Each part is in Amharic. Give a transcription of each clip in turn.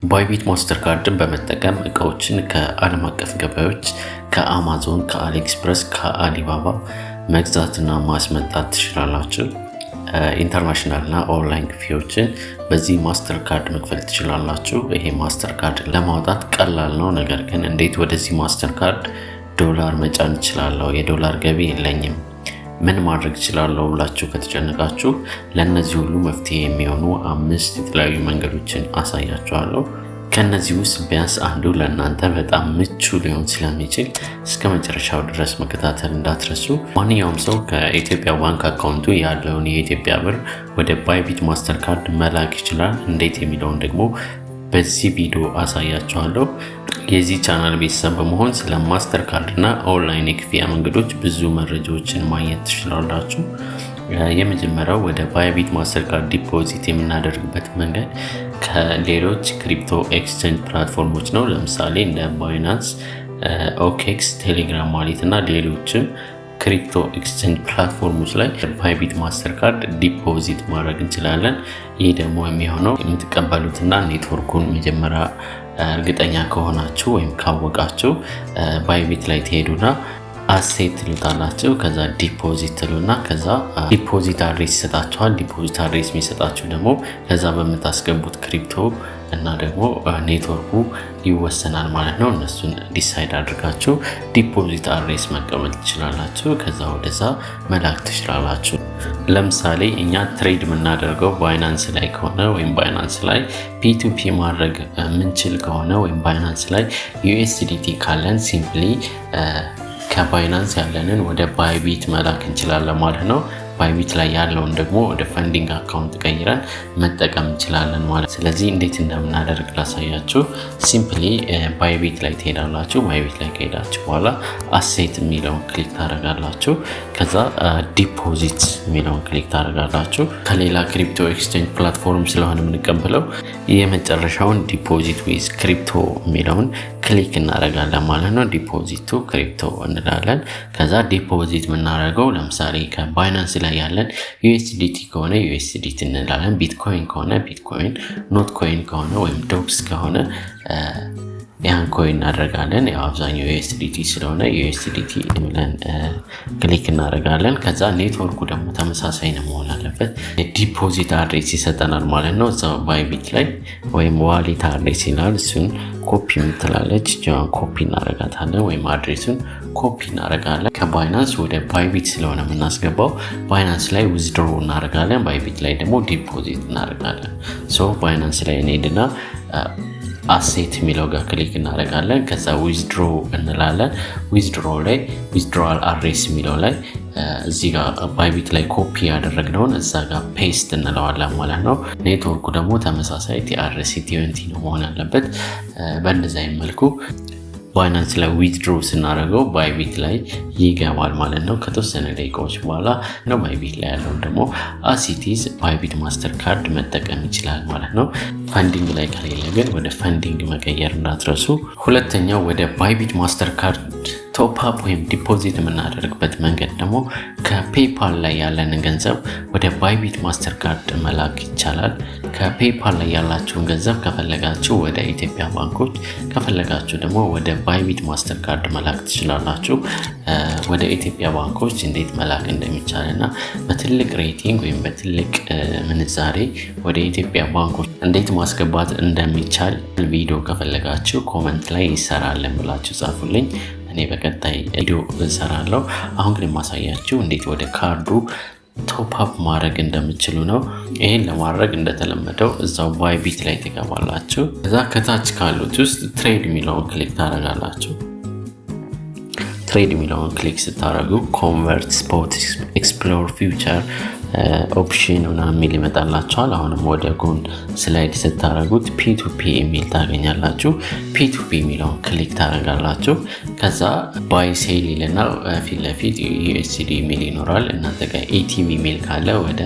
Bybit Mastercard ን በመጠቀም እቃዎችን ከዓለም አቀፍ ገበያዎች ከአማዞን፣ ከ AliExpress፣ ከአሊባባ መግዛትና ማስመጣት ትችላላችሁ። International እና ኦንላይን ክፍያዎችን በዚህ Mastercard መክፈል ትችላላችሁ። ይሄ Mastercard ለማውጣት ቀላል ነው። ነገር ግን እንዴት ወደዚህ Mastercard ዶላር መጫን እችላለሁ? የዶላር ገቢ የለኝም፣ ምን ማድረግ እችላለሁ ብላችሁ ከተጨነቃችሁ ለእነዚህ ሁሉ መፍትሄ የሚሆኑ አምስት የተለያዩ መንገዶችን አሳያችኋለሁ። ከእነዚህ ውስጥ ቢያንስ አንዱ ለእናንተ በጣም ምቹ ሊሆን ስለሚችል እስከ መጨረሻው ድረስ መከታተል እንዳትረሱ። ማንኛውም ሰው ከኢትዮጵያ ባንክ account ኡ ያለውን የኢትዮጵያ ብር ወደ Bybit Mastercard መላክ ይችላል። እንዴት የሚለውን ደግሞ በዚህ ቪዲዮ አሳያችኋለሁ። የዚህ ቻናል ቤተሰብ በመሆን ስለ Mastercard እና ኦንላይን የክፍያ መንገዶች ብዙ መረጃዎችን ማግኘት ትችላላችሁ። የመጀመሪያው ወደ Bybit Mastercard deposit የምናደርግበት መንገድ ከሌሎች crypto exchange platform ኦች ነው። ለምሳሌ እንደ Binance፣ OKX፣ Telegram wallet እና ሌሎችም crypto exchange platform ኦች ላይ Bybit Mastercard deposit ማድረግ እንችላለን። ይህ ደግሞ የሚሆነው የምትቀበሉትና ኔትወርኩን መጀመሪያ እርግጠኛ ከሆናችሁ ወይም ካወቃችሁ Bybit ላይ ትሄዱና asset ትሉታላችሁ። ከዛ deposit ትሉና ከዛ deposit address ይሰጣችኋል። Deposit address የሚሰጣችሁ ደግሞ ከዛ በምታስገቡት crypto እና ደግሞ ኔትወርኩ ይወሰናል ማለት ነው። እነሱን decide አድርጋችሁ deposit address መቀበል ትችላላችሁ። ከዛ ወደዛ መላክ ትችላላችሁ። ለምሳሌ እኛ trade የምናደርገው Binance ላይ ከሆነ ወይም Binance ላይ P2P ማድረግ የምንችል ከሆነ ወይም Binance ላይ USDT ካለን simply ከ Binance ያለንን ወደ Bybit መላክ እንችላለን ማለት ነው። Bybit ላይ ያለውን ደግሞ ወደ funding account ቀይረን መጠቀም እንችላለን ማለት። ስለዚህ እንዴት እንደምናደርግ ላሳያችሁ። Simply Bybit ላይ ትሄዳላችሁ። Bybit ላይ ከሄዳችሁ በኋላ asset የሚለውን click ታደርጋላችሁ። ከዛ deposit የሚለውን click ታደርጋላችሁ። ከሌላ crypto exchange platform ስለሆነ የምንቀበለው የመጨረሻውን deposit with crypto የሚለውን click እናደርጋለን ማለት ነው። Deposit to crypto እንላለን። ከዛ deposit የምናደርገው ለምሳሌ ከ Binance ላይ ያለን USDT ከሆነ USDT እንላለን። ቢትኮይን ከሆነ ቢትኮይን፣ Notcoin ከሆነ ወይም Dogs ከሆነ ያን coin እናደርጋለን። ያው አብዛኛው USDT ስለሆነ USDT ብለን click እናደርጋለን። ከዛ ኔትወርኩ ደግሞ ተመሳሳይ ነው መሆን አለበት። Deposit address ይሰጠናል ማለት ነው። እዛው Bybit ላይ ወይም wallet address ይላል። እሱን ኮፒ የምትላለች ጃን ኮፒ እናደርጋታለን፣ ወይም address ኡን copy እናደርጋለን። ከ Binance ወደ Bybit ስለሆነ የምናስገባው Binance ላይ withdraw እናደርጋለን፣ Bybit ላይ ደግሞ deposit እናደርጋለን። So Binance ላይ እንሄድና asset የሚለው ጋር click እናደርጋለን። ከዛ withdraw እንላለን። Withdraw ላይ withdrawal address የሚለው ላይ እዚህ ጋር Bybit ላይ ኮፒ ያደረግነውን እዛ ጋር paste እንለዋለን ማለት ነው። ኔትወርኩ ደግሞ ተመሳሳይ TRC20 ነው መሆን ያለበት። በእንደዚህ መልኩ Binance ላይ withdraw ስናደርገው Bybit ላይ ይገባል ማለት ነው። ከተወሰነ ደቂቃዎች በኋላ ነው። Bybit ላይ ያለውን ደግሞ as it is Bybit Mastercard መጠቀም ይችላል ማለት ነው። Funding ላይ ከሌለ ግን ወደ funding መቀየር እንዳትረሱ። ሁለተኛው ወደ Bybit Mastercard top up ወይም deposit የምናደርግበት መንገድ ደግሞ ከ PayPal ላይ ያለንን ገንዘብ ወደ Bybit Mastercard መላክ ይቻላል። ከ PayPal ላይ ያላችሁን ገንዘብ ከፈለጋችሁ ወደ ኢትዮጵያ ባንኮች፣ ከፈለጋችሁ ደግሞ ወደ Bybit Mastercard መላክ ትችላላችሁ። ወደ ኢትዮጵያ ባንኮች እንዴት መላክ እንደሚቻል እና በትልቅ rating ወይም በትልቅ ምንዛሬ ወደ ኢትዮጵያ ባንኮች እንዴት ማስገባት እንደሚቻል ቪዲዮ ከፈለጋችሁ comment ላይ ይሰራልን ብላችሁ ጻፉልኝ። እኔ በቀጣይ ቪዲዮ እሰራለሁ። አሁን ግን የማሳያችሁ እንዴት ወደ ካርዱ top up ማድረግ እንደምትችሉ ነው። ይህን ለማድረግ እንደተለመደው እዛው Bybit ላይ ትገባላችሁ። ከዛ ከታች ካሉት ውስጥ trade የሚለውን click ታደርጋላችሁ። Trade የሚለውን click ስታደርጉ convert፣ spot፣ explore፣ future፣ option ምናምን የሚል ይመጣላችኋል። አሁንም ወደ ጎን slide ስታደርጉት P2P የሚል ታገኛላችሁ። P2P የሚለውን click ታደርጋላችሁ። ከዛ buy sell ይልና ፊት ለፊት USD የሚል ይኖራል። እናንተ ጋር ETB የሚል ካለ ወደ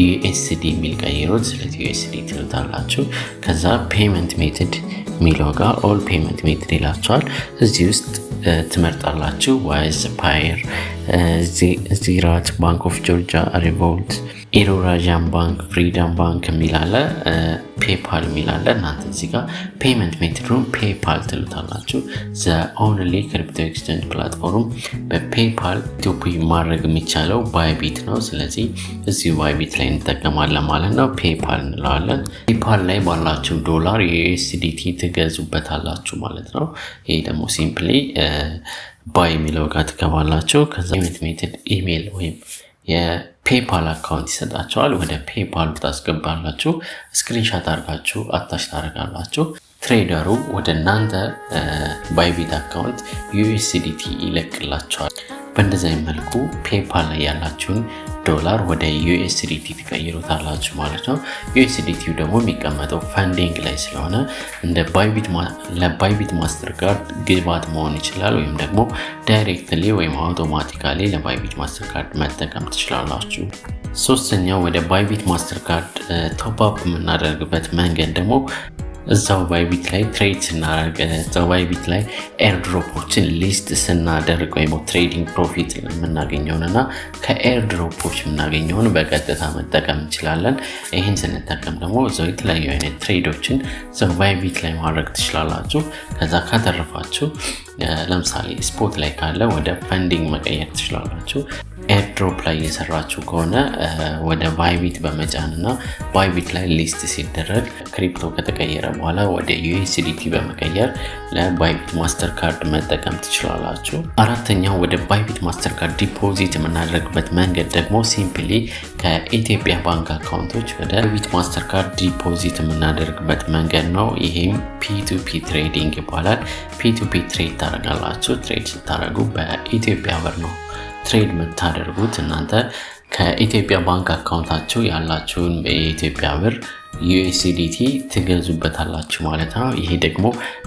USD የሚል ቀይሩት። ስለዚህ USD ትሉታላችሁ። ከዛ payment method የሚለው ጋር all payment method ይላችኋል። እዚህ ውስጥ ትመርጣላችሁ። Wise፣ Payeer፣ Ziraat፣ Bank of Georgia፣ Revolut፣ Eurasian Bank፣ Freedom Bank የሚል አለ፣ PayPal የሚል አለ። እናንተ እዚህ ጋር payment method ኡን PayPal ትሉታላችሁ። The only crypto exchange platform በ PayPal P2P ማድረግ የሚቻለው Bybit ነው። ስለዚህ እዚሁ Bybit ላይ እንጠቀማለን ማለት ነው። PayPal እንለዋለን። PayPal ላይ ባላችሁ ዶላር የ USDT ትገዙበታላችሁ ማለት ነው። ይሄ ደግሞ simply buy የሚለው ጋር ትገባላችሁ። ከዛ payment method email ወይም የ PayPal account ይሰጣችኋል። ወደ PayPal ታስገባላችሁ። Screenshot አድርጋችሁ attach ታደርጋላችሁ። Trader ኡ ወደ እናንተ Bybit account USDT ይለቅላችኋል። በእንደዚህ መልኩ PayPal ላይ ያላችሁን ዶላር ወደ USDT ትቀይሩታላችሁ ማለት ነው። USDT ው ደግሞ የሚቀመጠው funding ላይ ስለሆነ እንደ ለ Bybit Mastercard ግብአት መሆን ይችላል፣ ወይም ደግሞ directly ወይም automatically ለ Bybit Mastercard መጠቀም ትችላላችሁ። ሶስተኛው ወደ Bybit Mastercard top up የምናደርግበት መንገድ ደግሞ እዛው Bybit ላይ trade ስናደርግ፣ እዛው Bybit ላይ airdrop ኦችን list ስናደርግ ወይም trading profit የምናገኘውን እና ከ airdrop ኦች የምናገኘውን በቀጥታ መጠቀም እንችላለን። ይህን ስንጠቀም ደግሞ እዛው የተለያዩ አይነት trade ኦችን እዛው Bybit ላይ ማድረግ ትችላላችሁ። ከዛ ካተረፋችሁ ለምሳሌ spot ላይ ካለ ወደ funding መቀየር ትችላላችሁ። Airdrop ላይ እየሰራችሁ ከሆነ ወደ Bybit በመጫን እና Bybit ላይ list ሲደረግ crypto ከተቀየረ በኋላ ወደ USDT በመቀየር ለ Bybit Mastercard መጠቀም ትችላላችሁ። አራተኛው ወደ Bybit Mastercard deposit የምናደርግበት መንገድ ደግሞ simply ከኢትዮጵያ ባንክ account ኦች ወደ Bybit Mastercard deposit የምናደርግበት መንገድ ነው። ይሄም P2P trading ይባላል። P2P trade ታደርጋላችሁ። Trade ስታደርጉ በኢትዮጵያ ብር ነው trade የምታደርጉት። እናንተ ከኢትዮጵያ ባንክ account ኣችሁ ያላችሁን የኢትዮጵያ ብር USDT ትገዙበታላችሁ ማለት ነው። ይሄ ደግሞ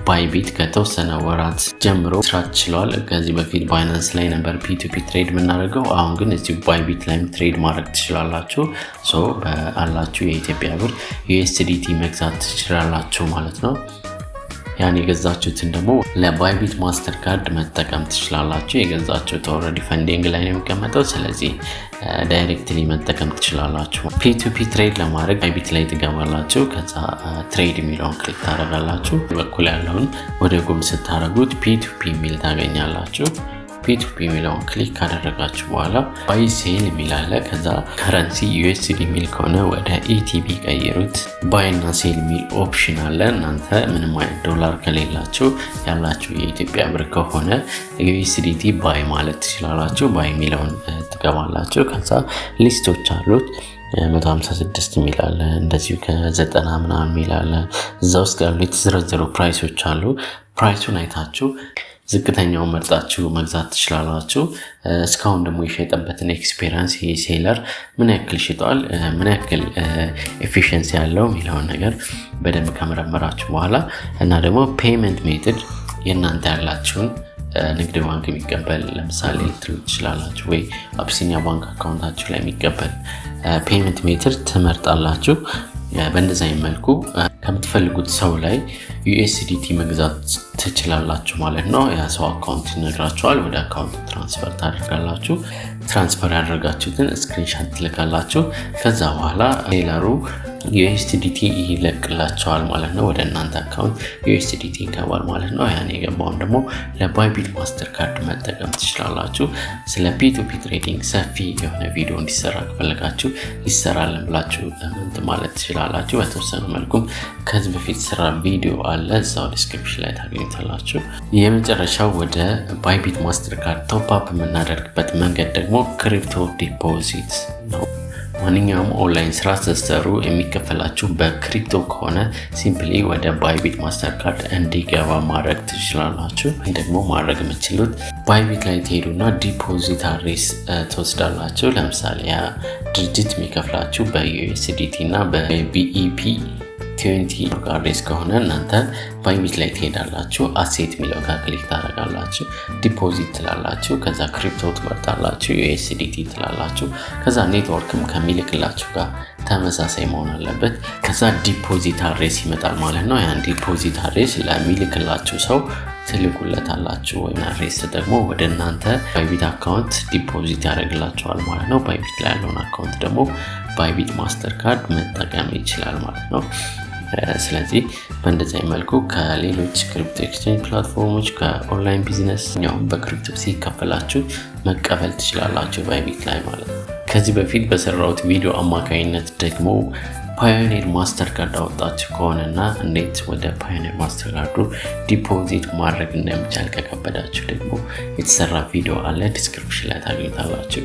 Bybit ከተወሰነ ወራት ጀምሮ ስራት ችሏል። ከዚህ በፊት Binance ላይ ነበር P2P trade የምናደርገው። አሁን ግን እዚሁ Bybit ላይም trade ማድረግ ትችላላችሁ። So በአላችሁ የኢትዮጵያ ብር USDT መግዛት ትችላላችሁ ማለት ነው። ያን የገዛችሁትን ደግሞ ለ Bybit Mastercard መጠቀም ትችላላችሁ። የገዛችሁት already funding ላይ ነው የሚቀመጠው። ስለዚህ directly መጠቀም ትችላላችሁ። P2P trade ለማድረግ Bybit ላይ ትገባላችሁ። ከዛ trade የሚለውን click ታደርጋላችሁ። በኩል ያለውን ወደ ጎን ስታደርጉት P2P የሚል ታገኛላችሁ። P2P የሚለውን click ካደረጋችሁ በኋላ buy sell የሚል አለ። ከዛ currency USD የሚል ከሆነ ወደ ETB ቀይሩት። Buy እና sell የሚል option አለ። እናንተ ምንም አይነት ዶላር ከሌላችሁ፣ ያላችሁ የኢትዮጵያ ብር ከሆነ USDT buy ማለት ትችላላችሁ። Buy የሚለውን ትገባላችሁ። ከዛ list ኦች አሉት። 156 የሚል አለ፣ እንደዚሁ ከ90 ምናምን የሚል አለ። እዛ ውስጥ ያሉ የተዘረዘሩ price ኦች አሉ። Price ኡን አይታችሁ ዝቅተኛውን መርጣችሁ መግዛት ትችላላችሁ። እስካሁን ደግሞ የሸጠበትን experience፣ ይሄ seller ምን ያክል ሽጧል፣ ምን ያክል efficiency ያለው የሚለውን ነገር በደንብ ከመረመራችሁ በኋላ እና ደግሞ payment method የእናንተ ያላችሁን ንግድ ባንክ የሚቀበል ለምሳሌ ልትሉ ትችላላችሁ፣ ወይ አቢሲኒያ ባንክ account ኣችሁ ላይ የሚቀበል payment method ትመርጣላችሁ። በእንደዚህ አይነት መልኩ ከምትፈልጉት ሰው ላይ USDT መግዛት ትችላላችሁ ማለት ነው። ያ ሰው account ይነግራችኋል። ወደ account transfer ታደርጋላችሁ። Transfer ያደረጋችሁትን screenshot ትልካላችሁ። ከዛ በኋላ seller ኡ USDT ይለቅላችኋል ማለት ነው። ወደ እናንተ account USDT ይገባል ማለት ነው። ያን የገባውን ደግሞ ለ Bybit Mastercard መጠቀም ትችላላችሁ። ስለ P2P trading ሰፊ የሆነ ቪዲዮ እንዲሰራ ከፈለጋችሁ ይሰራልን ብላችሁ comment ማለት ትችላላችሁ። በተወሰነ መልኩም ከዚህ በፊት ስራ ቪዲዮ አለ፣ እዛው description ላይ ታገኙታላችሁ። የመጨረሻው ወደ Bybit Mastercard top up የምናደርግበት መንገድ ደግሞ crypto deposit ነው። ማንኛውም ኦንላይን ስራ ስትሰሩ የሚከፈላችሁ በ crypto ከሆነ simply ወደ Bybit Mastercard እንዲገባ ማድረግ ትችላላችሁ። ደግሞ ማድረግ የምትችሉት Bybit ላይ ትሄዱና deposit address ትወስዳላችሁ። ለምሳሌ ያ ድርጅት የሚከፍላችሁ በ USDT እና በ BEP20 address ከሆነ እናንተ Bybit ላይ ትሄዳላችሁ። Asset የሚለው ጋር click ታደርጋላችሁ። Deposit ትላላችሁ። ከዛ crypto ትመርጣላችሁ። USDT ትላላችሁ። ከዛ ኔትወርክም ከሚልክላችሁ ጋር ተመሳሳይ መሆን አለበት። ከዛ deposit address ይመጣል ማለት ነው። ያን deposit address ለሚልክላችሁ ሰው ትልኩለታላችሁ ወይም address ተጠቅሞ ወደ እናንተ Bybit account deposit ያደርግላችኋል ማለት ነው። Bybit ላይ ያለውን account ደግሞ Bybit Mastercard መጠቀም ይችላል ማለት ነው። ስለዚህ በእንደዚህ መልኩ ከሌሎች crypto exchange platform ኦች፣ ከ online business ያውም በ crypto ሲከፈላችሁ መቀበል ትችላላችሁ Bybit ላይ ማለት ነው። ከዚህ በፊት በሰራሁት ቪዲዮ አማካኝነት ደግሞ Payoneer Mastercard አውጥታችሁ ከሆነና እንዴት ወደ Payoneer Mastercard ኡ deposit ማድረግ እንደሚቻል ከከበዳችሁ ደግሞ የተሰራ ቪዲዮ አለ፣ description ላይ ታገኙታላችሁ።